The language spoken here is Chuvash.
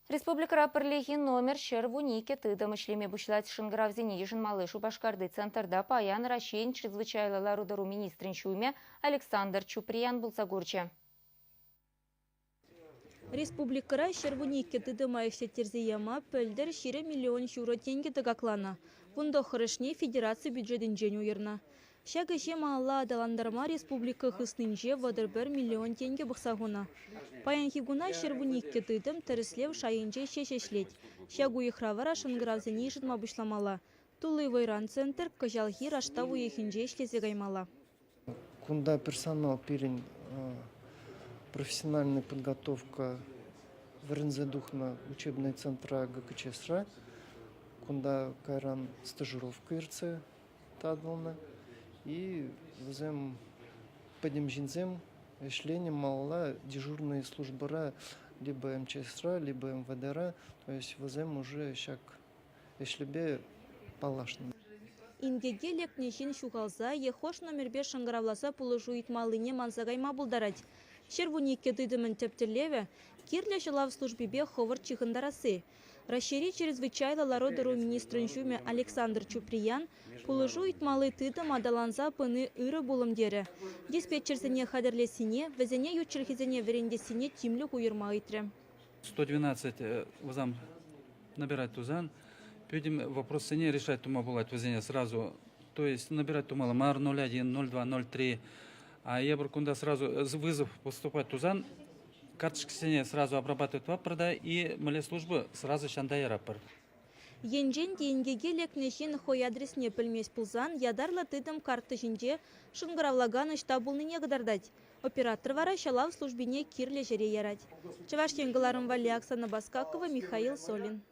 Республикӑра пӗрлехи номер 112 тытӑм ӗҫлеме пуҫлать. Шӑнкӑравсене йышӑнмалли Шупашкарти центрта паян Раҫҫейӗн чрезвычайлӑ лару-тӑру министрӗн ҫумӗ Александр Чуприян пулса курчӗ. Республикӑра 112 тытӑма ӗҫлеттерсе яма пӗлтӗр 20 миллион ҫурӑ тенкӗ тӑкакланӑ. 19-шне федераци бюджетӗнчен уйӑрнӑ. Ҫак ӗҫе малалла аталантарма республика хыснинче 31 миллион тенкӗ пӑхса хунӑ. Паянхи куна 112 тытӑм тӗрӗслев шайӗнче ҫеҫ ӗҫлет. Ҫак уйӑхра вара шӑнкӑравсене йышӑнма пуҫламалла. Тулли вӑйран центр кӑҫалхи раштав уйӑхӗнче ӗҫлесе каймалла. Кунта персонал пирӗн профессиональная подготовка вӗренсе тухнӑ учебный центра ГКЧСра. Кунта кайран стажировка иртсе татӑлнӑ. И вӗсем пӗтӗм ҫынсем ӗҫленӗ малалла дежурнӑй службӑра либо МЧСра, либо МВДра. То есть вӗсем уже ҫак ӗҫлӗпе паллашнӑ. Инкеке лекнӗ ҫын ҫухалса е хӑш номерпе шӑнкӑравласа пулӑшу ыйтмаллине манса кайма пултарать. 112 тытӑмӗн тӗп тӗллевӗ – кирлӗ ҫӑлав службипе хӑвӑрт ҫыхӑнтарасси. Раҫҫейри чрезвычайлӑ лару-тӑру министрӗн ҫумӗ Александр Чуприян пулӑшу ыйтмалли тытӑм аталанса пыни ырӑ пулӑм терӗ. Диспетчерсене хатӗрлессине, вӗсене ют чӗлхесене вӗрентессине тимлӗх уйӑрма ыйтрӗ. 112 вӗсем набирать тусан пӗтӗм вопроссене решать тума пулать вӗсене сразу. То есть набирать тумалла мар 01, 02, 03. А эпир кунта сразу вызов поступать тусан карточкӑсене сразу обрабатывать тӑватпӑр та и мӗнле служба сразу ҫанта яратпӑр. Енчен те инкеке лекнӗ ҫын хӑй адресне пӗлмест пулсан ятарлӑ тытӑм карттӑ ҫинче шӑнкӑравлакан ӑҫта пулнине кӑтартать. Оператор вара ҫӑлав службине кирлӗ ҫӗре ярать. Чӑваш Ен кӑларӑм валли Оксана Баскакова, Михаил Солин.